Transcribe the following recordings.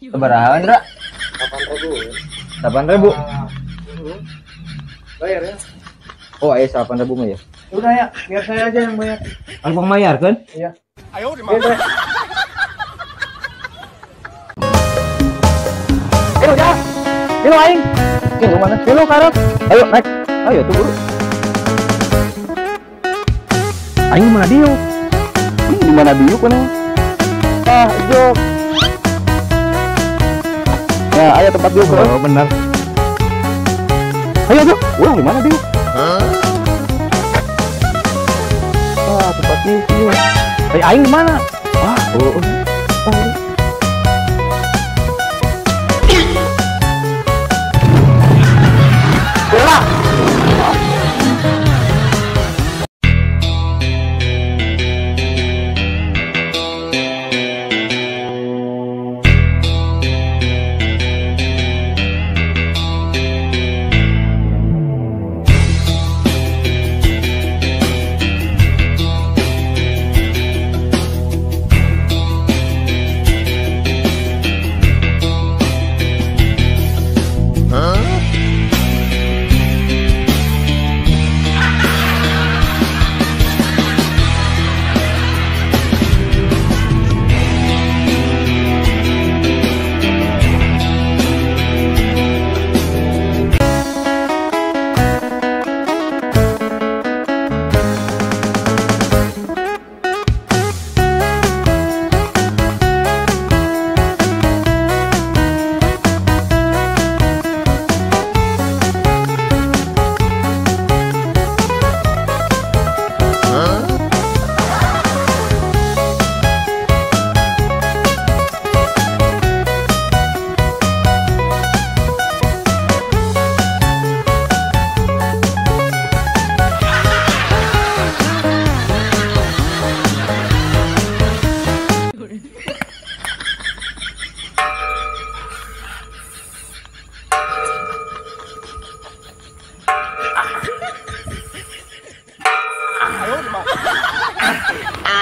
Sabaraha, Ndra? 8.000. 8.000. Bayar ya. Oh, aya 8.000 mah ya. Udah ya, biar saya aja yang bayar. Abang bayar kan? Iya. Ayo, di mana? Ayo, dah. Ayo aing. Ke mana? Ayo karep. Ayo naik. Ayo tuh buru. Aing mana diuk? Di mana diuk mana? Ah, jok. Ya, ayo tempat diuk. Oh, benar. Ayo, jok. Urang di mana diuk? Ah, tempat diuk. Ayo aing di mana? Ah, oh. Oh.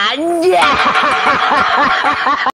Anjay.